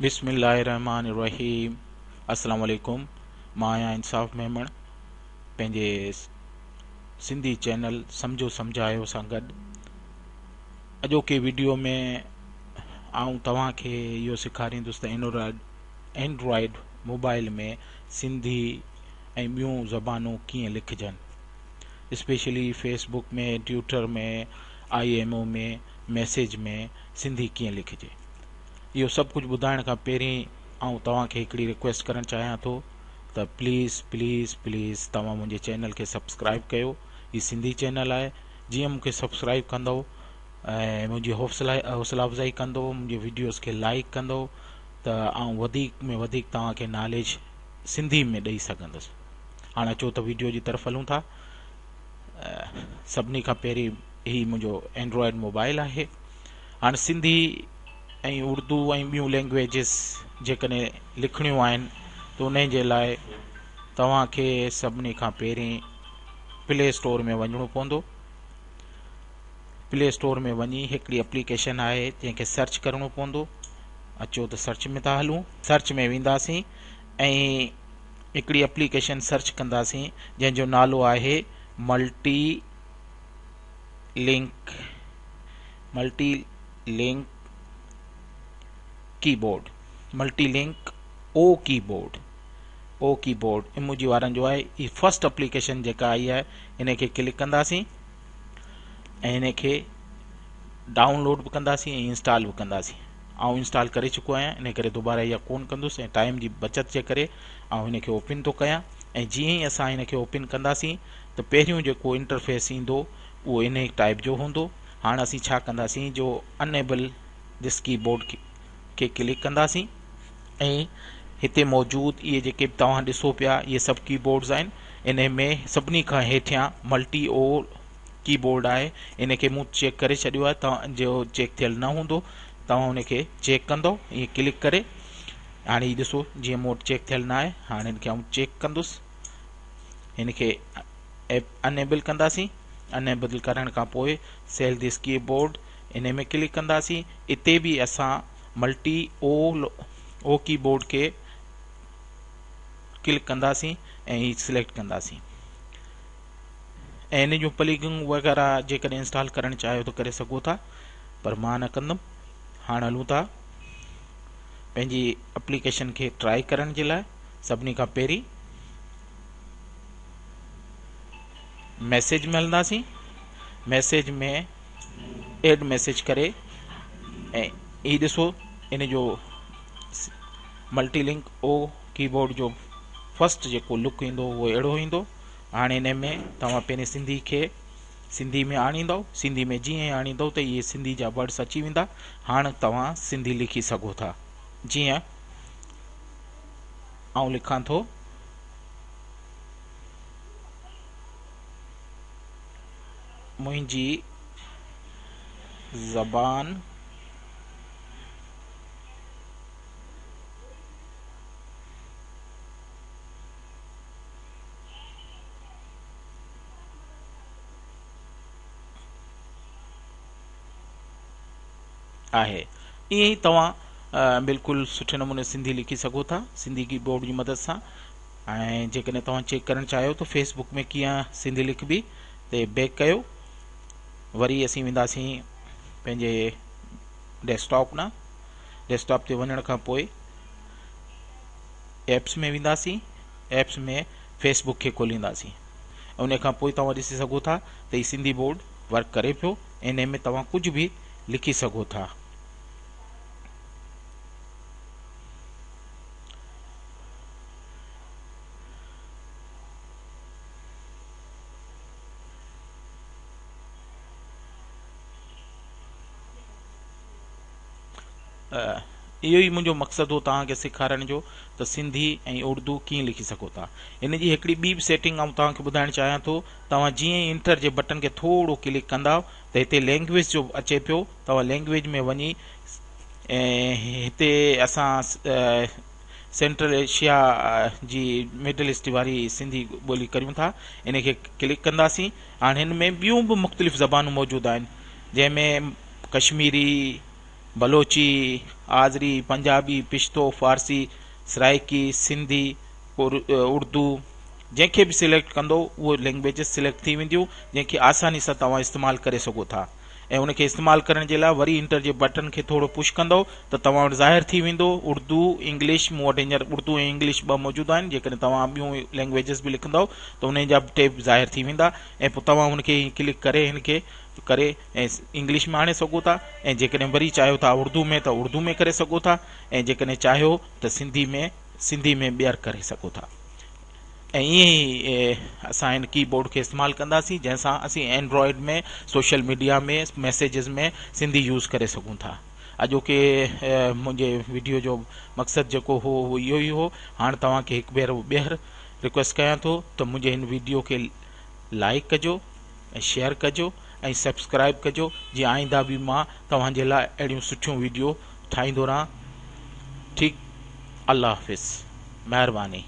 بسم الله الرحمٰن الرحيم السلام عليڪم مان آهيان انصاف ميمڻ پنهنجي سنڌي چينل سمجهو سمجهايو سان گڏ اڄوڪي ويڊيو ۾ آئون توهان کي اهو سيکاريندس ته اينڊرائيڊ موبائل ۾ سنڌي ۽ ٻيون زبانون ڪيئن لکجن specially Facebook ۾ Twitter ۾ I M O ۾ message ۾ Sindhi ڪيئن لکجي. اهو سڀ ڪجهه ٻڌائڻ کان پهرين آئون توهان کي هڪڙي رڪويسٽ ڪرڻ چاهيان ٿو ته پليز پليز پليز توهان منهنجي چينل کي سبسڪرائب ڪيو هي سنڌي چينل آهي جيئن مون کي سبسڪرائب ڪندو ۽ منهنجي حوصلا حوصلا افزائي ڪندو منهنجي ويڊيوز کي لائڪ ڪندو ته آئون وڌيڪ ۾ وڌيڪ توهان کي ناليج سنڌي ۾ ڏئي سگهندس هاڻي اچو ته ويڊيو جي طرف هلون ٿا سڀني کان پهرين هي منهنجو اينڊرائيڊ موبائل آهي هاڻي سنڌي ۽ اردو ۽ ٻيون لينگويجز جيڪڏهن لکڻيون آهن ته ان جي لاء توهان کي سڀني کان پهرين پلي اسٽور ۾ وڃڻو پوندو. پلي اسٽور ۾ وڃي هڪڙي اپليڪيشن آهي جنهن کي سرچ ڪرڻو پوندو. اچو ته سرچ ۾ ٿا هلون. سرچ ۾ وينداسين ۽ هڪڙي اپليڪيشن سرچ ڪنداسين جنهن جو نالو آهي multi link multi link keyboard multi link O keyboard O keyboard emoji وارن جو آهي هي فرسٽ اپليڪيشن جيڪا آئي آهي ان کي ڪلڪ ڪنداسين ۽ ان کي ڊائونلوڊ به ڪنداسين ۽ انسٽال به ڪنداسين آئون انسٽال ڪري چڪو آهيان ان ڪري دوباره اها ڪون ڪندس ۽ ٽائيم جي بچت جي ڪري آئون هن کي اوپن ٿو ڪيان ۽ جيئن ئي اسان هن کي اوپن ڪنداسين ته پهريون جيڪو انٽرفيس ايندو اهو انهي ٽائيپ جو هوندو. هاڻ اسين ڇا ڪنداسين جو انيبل this key board کي ڪلڪ ڪنداسين ۽ هتي موجود اهي جيڪي به توهان ڏسو پيا اهي سڀ ڪي بورڊز آهن. انهي ۾ سڀني کان هيٺيان ملٽي او ڪي بورڊ آهي. ان کي مون چيڪ ڪري ڇڏيو آهي. توهان جو چيڪ ٿيل نه هوندو توهان ان کي چيڪ ڪندو ائين ڪلڪ ڪري. هاڻي هي ڏسو جيئن مون وٽ چيڪ ٿيل نه آهي. هاڻي هن کي آئون چيڪ ڪندس. هن کي انيبل ڪنداسين انيبل ڪرڻ کان پوء سيل this key board ان ۾ ڪلڪ ڪنداسين اتي به اسان multi O O keyboard کي ڪلڪ ڪنداسين ۽ هي سليڪٽ ڪنداسين ۽ ان جون پلگنگ وغيره جيڪڏهن انسٽال ڪرڻ چاهيو ته ڪري سگهو ٿا پر مان نه ڪندم هاڻ هلون ٿا پنهنجي اپليڪيشن کي ٽرائي ڪرڻ جي لاء سڀني کان پهرين ميسيج ۾ هلنداسين ميسيج ۾ ايڊ ميسيج ڪري ۽ هي ڏسو ان جو ملٽي لنڪ او ڪيبورڊ جو فرسٽ جيڪو لڪ ايندو اهو اهڙو ايندو هاڻي ان ۾ توهان پهرين سنڌي کي سنڌي ۾ آڻيندو سنڌي ۾ جيئن ئي آڻيندو ته اهي سنڌي جا ورڊس اچي ويندا هاڻ توهان سنڌي لکي سگهو ٿا جيئن آئون لکان ٿو. منهنجي زبان آهي. ائين ئي توهان بلڪل سٺي نموني سنڌي لکي سگهو ٿا سنڌي ڪي بورڊ جي مدد سان ۽ جيڪڏهن توهان چيڪ ڪرڻ چاهيو ته فيس بڪ ۾ ڪيئن سنڌي لکبي تي بيڪ ڪيو وري اسين وينداسين پنهنجي ڊيسڪٽاپ نا ڊيسڪٽاپ تي وڃڻ کان پوء ايپس ۾ وينداسين ايپس ۾ فيس بڪ کي کولينداسين ان کان پوء توهان ڏسي سگهو ٿا ته هي سنڌي بورڊ ورڪ ڪري پيو ان ۾ توهان ڪجهه به لکي سگهو ٿا. اهو ئي منهنجو مقصد هو توهان کي سيکارڻ جو ته سنڌي ۽ اردو ڪيئن لکي سگهو ٿا. ان جي هڪڙي ٻي به سيٽنگ آئون توهان کي ٻڌائڻ چاهيان ٿو. توهان جيئن ئي انٽر جي بٽن کي ٿورو ڪلڪ ڪندا ته هتي لينگويج جو اچي پيو توهان لينگويج ۾ وڃي هتي اسان سينٽرل ايشيا جي مڊل ايسٽ واري سنڌي ٻولي ڪريون ٿا ان کي ڪلڪ ڪنداسين هاڻي هن ۾ ٻيون به مختلف زبانون موجود آهن جنهن ۾ ڪشميري بلوچي، آذري، پنجابي، پشتو، فارسي، سرائيڪي، سنڌي، اردو جنهن کي به سليڪٽ ڪندو اهي لينگويجز سليڪٽ ٿي وينديون جنهن کي آساني سان توهان استعمال ڪري سگهو ٿا ۽ ان کي استعمال ڪرڻ جي لاء وري انٽر جي بٽڻ کي ٿورو پش ڪندو ته توهان وٽ ظاهر ٿي ويندو اردو انگلش مون وٽ هينئر اردو ۽ انگلش ٻه موجود آهن جيڪڏهن توهان ٻيون لينگويجز به لکندو ته انهن جا به ٽيب ظاهر ٿي ويندا ۽ پوء توهان ان کي ڪلڪ ڪري هن کي ڪري ۽ انگلش ۾ آڻي سگهو ٿا ۽ جيڪڏهن وري چاهيو ٿا اردو ۾ ته اردو ۾ ڪري سگهو ٿا ۽ جيڪڏهن چاهيو ته سنڌي ۾ سنڌي ۾ ٻيهر ڪري سگهو ٿا ۽ ائين ئي اسان هن ڪي بورڊ کي استعمال ڪنداسين جنهن سان اسين Android ۾ social media ۾ messages ۾ Sindhi use ڪري سگهون ٿا اڄوڪي منهنجي وڊيو جو مقصد جيڪو هو اهو اهو ئي هو هاڻ توهان کي هڪ ڀيرو ٻيهر رڪويسٽ ڪيان ٿو ته منهنجي هن وڊيو کي لائڪ ڪجو ۽ شيئر ڪجو ۽ سبسڪرائب ڪجو جيئن آئنده به مان توهان جي لاء اهڙيون سٺيون ويڊيو ٺاهيندو رهان ٺيڪ الله حافظ مهرباني.